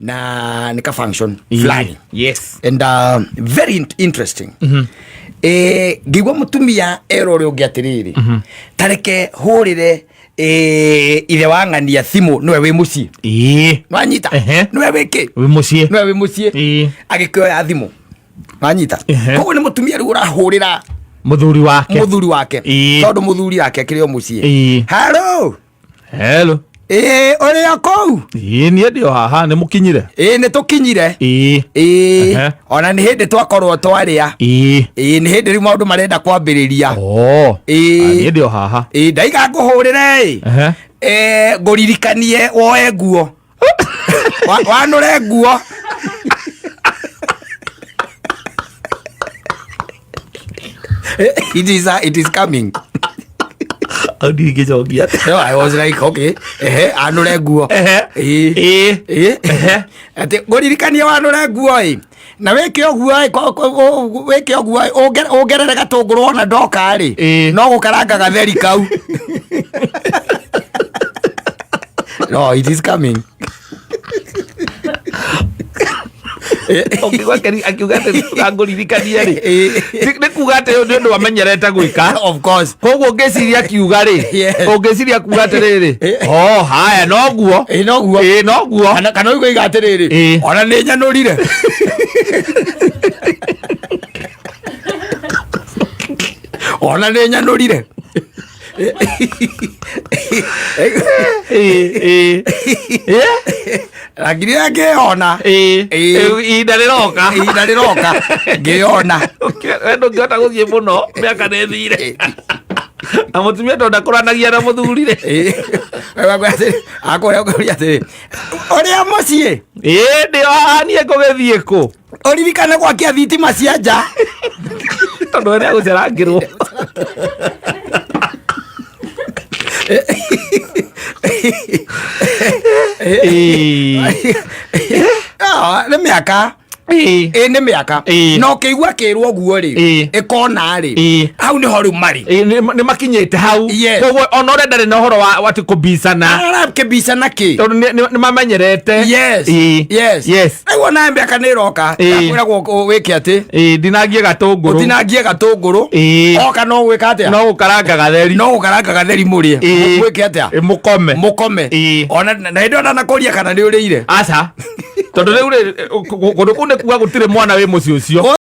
Na nĩ ka function fulani and very interesting. Ngĩigua mũtumia era ũrĩa ũngĩ atĩrĩrĩ, tareke hũrĩre ithe wa ng'ania thimũ, nĩwe wĩ mũciĩ. Nwanyita? Nĩwe wĩ kĩ? Wĩ mũciĩ. Nĩwe wĩ mũciĩ. Agĩkĩoya thimũ, nwanyita? Koguo nĩ mũtumia rĩu ũrahũrĩra mũthuri wake. Mũthuri wake. Tondũ mũthuri wake akĩrĩ o mũciĩ. Haro. Hello. Ĩĩ, ũrĩ o kũu? Ĩĩ, niĩ ndĩ o haha, nĩ mũkinyire? Ĩĩ, nĩ tũkinyire. Ĩĩ. Ona nĩ hĩndĩ twakorwo twarĩa. Ĩĩ, nĩ hĩndĩ rĩu maũndũ marenda kwambĩrĩria. Oh. Ĩĩ. Ah, niĩ ndĩ o haha. Ĩĩ, ndaiga ngũhũrĩre ĩ. Ngũririkanie woe nguo, wanũre nguo. It is coming. Au ndingĩcokia. No, I was like, okay, ehe, anũre nguo. Ĩĩ. Ĩĩ. Atĩ ngũririkanie wanũre nguo ĩ, na wĩke ũguo ĩ, wĩke ũguo ĩ, wongerere gatũngũrũ, ona ndoka rĩ, no gũkaranga gatheri kau. No, it is coming. Ũngĩigua akiuga atĩ ngũririkanie rĩ, nĩ kuga atĩ ũyũ nĩ ũndũ amenyerete gwĩka. Of course. Koguo ũngĩciria akiuga rĩ, ũngĩciria kuga atĩrĩrĩ, oh, haya, noguo. Ĩĩ, noguo. Ĩĩ, noguo. Kana ũigua atĩrĩrĩ, ona nĩ nyanũrire, ona nĩ nyanũrire. Ĩĩ, ĩĩ. Lakini ngĩona. Ĩĩ. Ihinda rĩroka. Ihinda rĩroka ngĩona. We ndũngĩhota gũthiĩ mũno, mĩaka nĩ ĩthire na mũtumia tondũ ndakũranagia na mũthuri rĩ. Akũrĩa ũkũria atĩrĩ, ũrĩa mũciĩ? Ĩĩ, ndĩ o haha, niĩ ngũgĩthiĩ kũ? Ũririkane gwakia thitima cia nja. Tondũ we nĩagũcerangĩrwo. Ĩĩ. Ah, nĩ mĩaka. Ĩ, nĩ mĩaka. Na ũkĩigua kĩrwo ũguo rĩ, ĩkona rĩ, hau nĩho rĩu marĩ. Ĩĩ, nĩ makinyĩte hau. Koguo ona ũrĩa ndarĩ na ũhoro wa atĩ kũbicana. Arakĩbicana kĩ? Tondũ nĩ mamenyerete. Rĩu ona mĩaka nĩ ĩroka. Kwĩragwo wĩke atĩ? Ĩĩ, ndinangie gatũngũrũ. Ũtinangie gatũngũrũ. Oka no gwĩka atĩa? No gũkaranga gatheri. No gũkaranga gatheri mũrĩe. Mwĩke atĩa? Ĩĩ, mũkome. Mũkome. Ona na hĩndĩ ona nakũria kana nĩ ũrĩire. Aca, tondũ rĩu rĩ, kũndũ kũu nĩ kuga gũtirĩ mwana wĩ mũciĩ ũcio.